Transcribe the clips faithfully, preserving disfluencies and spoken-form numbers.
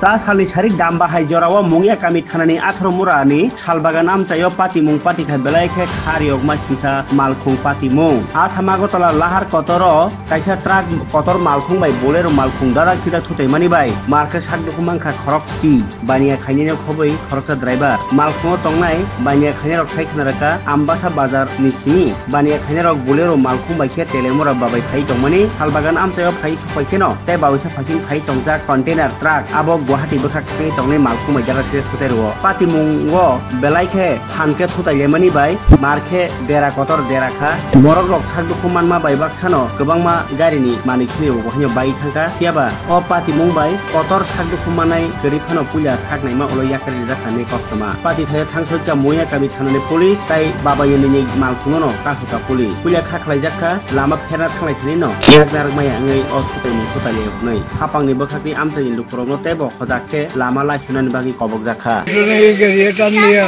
A salni sarik dam bahai jorao Mungya kami thanani atharo murani Salbagan amchaio patimung patikha belai khe kha riyokma singsa malkhung patimung. A sama Agartala lahar kotoro kaisa truck kotor malkhung bai Bolero malkhung dadak sidak thutaimani bai mar khe sak dukhu mankha khorok si. Baniya khainino khobwi khoroksa driver. Malkhungo tongnai baniya khainairok sai khna rwkha Ambasa bazar ni simi. Baniya khainairok Bolero malkhung bai khe Telemura babai phai tongmani Salbagan amchaio phai sokpai kheno tei babaisa phaising phai tongjak container truck abo Guwahati bwkhak thangwi tongnai malkhung bai jara se thutai rwo. Patimungo belai khe phan khe thutai lemani bai mar khe dera kotor dera kha. Borok rok sak dukhu manma bai baksano kwbangma gari ni manwi khini rwo hwnwi bai thangkha. Phiya ba o patimung bai kotor sak dukhu manai kwrwi phano puila sak naima ulo yakarwi rijak kha ni koktwma. Pati thaio thangsoikha Mungya kami thanani police tai babayoni ni malkhungo no kasukha police. Puila kha khlaijak kha lama pherna thanglai thani no yak narak maya wngwi o thutai ni thutai le hwnwi. Hapang ni bwkhak ni amchai ni lukurok no teibo hojak khe lama laisunani bagwi kobokjak kha. এই গাড়ি এটা নিয়ে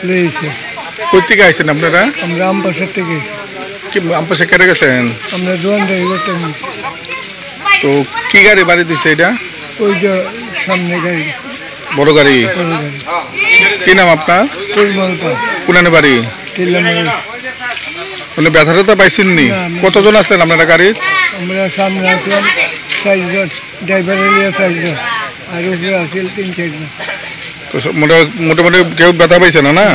লয়েছে। কোথেকে আইছেন আপনারা? আমরা আমপাশা থেকে এসেছি। কি আমপাশা কেটে গেছেন? আমরা দোয়ান থেকে করতে নিয়েছি। তো কি গাড়ি বাড়ি দিছে এটা? ওই যে সামনে গাড়ি। বড় গাড়ি? বড় গাড়ি। কি নাম আপনার? পরিমল পাল। কোনানে বাড়ি? তিল্লামারি। মানে ব্যথা ট্যাথা পাইছেন নি? না, আমি কতজন আসলেন আপনারা গাড়িত? আমরা সামনে আসলাম চারজন, ড্রাইভার নিয়ে চারজন, আর উপরে আসিল তিন চারজন। তো সব মোটা-, মোটামুটি কেউ ব্যথা পাইছে না, না?